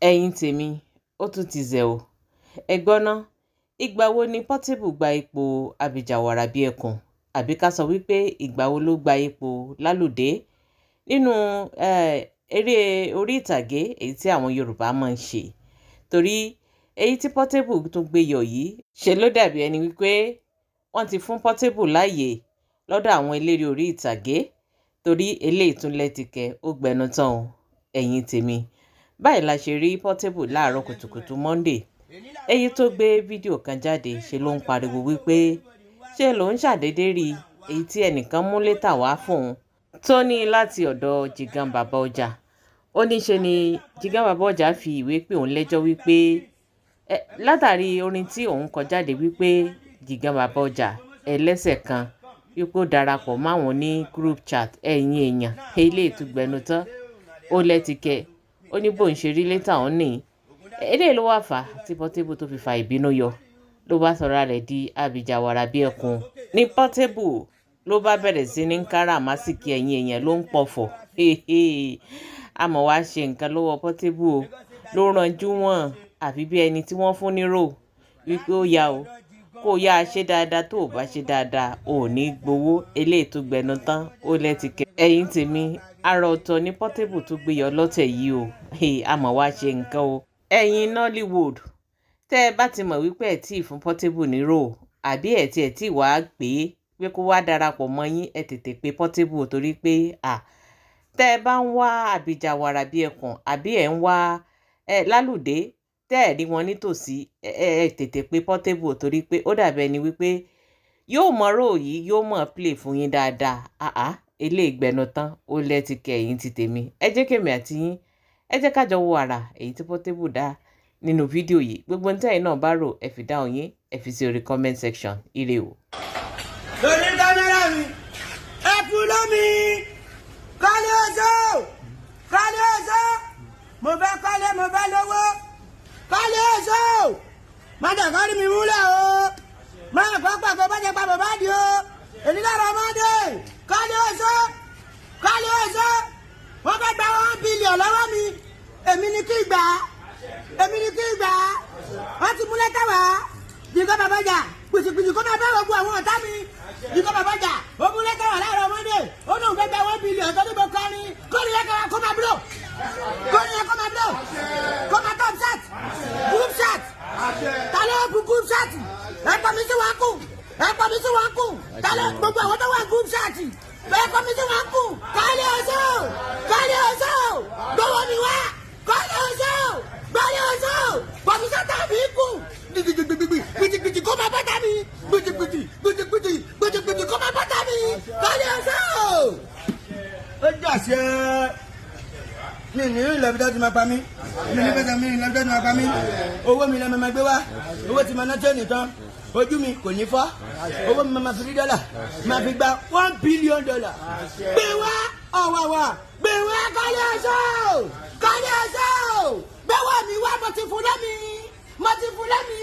Ẹ̀yin tèmi, ó tún ti zẹ̀ ọ́. Ẹ gbọ́ ná, ìgbà wo ni Portable gba ipò abìjàwara bíi ẹkùn? Àbí ká sọ wípé ìgbà wo ló gba ipò lálùdé nínú eré orí ìtàgé èyí tí àwọn Yorùbá máa ń ṣe? Torí èyí tí Portable tún gbé yọ yìí, ṣe ló dàbí ẹni wípé wọ́n ti fún Portable láàyè lọ́dọ̀ àwọn eléré orí ìtàgé, torí eléyìí tún lẹ́tìkẹ́, ó gbẹnu tán o. Ẹ̀yin tèmi, báyìí la ṣe rí Portable láàárọ̀ kùtùkùtù Monday, èyí tó gbé fídíò kan jáde. Ṣe ló ń pariwo wípé ṣe ló ń ṣàdédé rí èyí tí ẹnìkan mú lẹ́tà wá fún un tó ní láti ọ̀dọ̀ Jigan Bàbá Ọjà. Ó ní ṣe ni Jigan Bàbá Ọjà fi ìwé pè òun lẹ́jọ́ wípé látàrí orin tí òun kọ jáde wípé Jigan Bàbá Ọjà ẹlẹ́sẹ̀ kan, wípé ó darapọ̀ máwọn ní group chat. Ẹ̀yin èèyàn, eléyìí tún gbẹnu tán, ó lẹ́tìkẹ́. Ó ní bóun ṣe rí lẹ́tà òun nìyí. Eléyìí ló wà fà á tí Portable tó fi fa ìbínú yọ, ló bá sọra rẹ̀ di abìjàwara bí ẹkùn. Ní Portable ló bá bẹ̀rẹ̀ sí ní káràmásìkì, ẹ̀yin èèyàn, ló ń pọ̀fọ̀. Àmọ́ wá ṣe nǹkan lọ́wọ́ Portable o, ló ranjú wọn àfi bí ẹni tí wọ́n fún ní rò wípé ó yá o, kó o yá a ṣe dáadáa, tó o bá ṣe dáadáa, o ò ní gbowó. Eléyìí tó gbẹnu tán, ó lẹ́tìkẹ́. Ẹ̀yin tèmi, àrà ọ̀tọ̀ ní Portable tó gbé yọ lọ́tẹ̀ yìí o. Àmọ́ wá ṣe nǹkan o. Ẹ̀yin Nollywood, tẹ́ ẹ bá ti mọ̀ wípé ẹ̀ tí ì fún Portable ní rò, àbí ẹ̀ tí wàá pè é pé kó wá darapọ̀ mọ́ yín, ẹ tètè pé Portable, torí pé à tẹ́ ẹ bá ń wá àbíjàwara bí ẹkùn, àbí ẹ̀ ń wá ẹ lálùdé, tẹ́ ẹ̀ rí wọn nítòsí, ẹ tètè pé Portable, torí pé ó dàbí ẹni wípé yóò mọ rò yìí, yóò mọ̀ play fún yín dáadáa. Àá, eléyìí gbẹnu tán, ó lẹ́tìkẹ́. Ẹ̀yin ti tèmi, ẹ jẹ́ kémi àti yín, ẹ jẹ́ ká jọ wo àrà èyí tí Portable dá nínú fídíò yìí. Gbogbo ní tẹ́yìn náà bá rò, ẹ fi dáhùn yín, ẹ fi sí orí comment section. Ire o. Lórí kámẹ́rà mi, ẹ kú lómi. Kọ́lé oṣó, kọ́lé oṣó, mo fẹ́ kọ́lé, mo fẹ́ lówó. Kọ́lé oṣó, má jẹ́ kọ́ rí mi múlẹ̀ o, má kọ́ pàgọ́, má jẹ́ pa bàbá di o. Èyí lára ọmọdé. Kọ́lé oṣó, kọ́lé oṣó, wọ́n fẹ́ gba 1 billion lọ́wọ́ mi. Èmi ni kí gbà á, èmi ni kí gbà á. Wọ́n ti mú lẹ́tà wá. Jìgọ́ bàbá jà pìtìpìtì, kó máa bá gbogbo àwọn ọ̀tá mi. Jìgọ́ bàbá jà, ó mú lẹ́tà wá láàárọ̀ ọmọdé, ó ní òun fẹ́ gba 1 billion tó ní mo kọrin. Kọ́ni yẹn kó máa blow, kọ́ni yẹn kó máa blow, kó máa top chat, group chat. Ta ló bu group chat? Ẹ pọ̀ mi sí wọn kù, ẹ pọ̀ mi sí wọn kù. Ta ló gbogbo àwọn tó wà group chat? Ẹ pọ̀ mi sí wọn kù. Kọ́lé oṣó, kọ́lé oṣó, gbowó mi wá. Kọ́lé oṣó, kọ́lé oṣó, pọ̀ mi sọ́tà mi kù. Gbìgbìgbìgbì gbìgbìgbì, kó máa bọ́tà mi. Gbìgbìgbì gbìgbìgbì gbìgbìgbì, kó máa bọ́tà mi. Kọ́lé oṣó. Ó dàṣẹ mi ní ìlẹ̀ bí tó ti máa pa mí. Mi ní fẹsẹ̀ mi ní ìlẹ̀ bí tó ti máa pa mí. Owó mi lẹ́nu máa gbé wá. Owó tí mo ná tẹ́ nìkan, ojú mi kò ní fọ́. Owó mi máa fi rí dọ́là, máa fi gba $1 billion. Gbé wá ọ̀wàwà, gbé wá. Kọ́lé oṣó, kọ́lé oṣó, gbé wá mi wá. Mo ti fún lẹ́mi, mo ti fún lẹ́mi.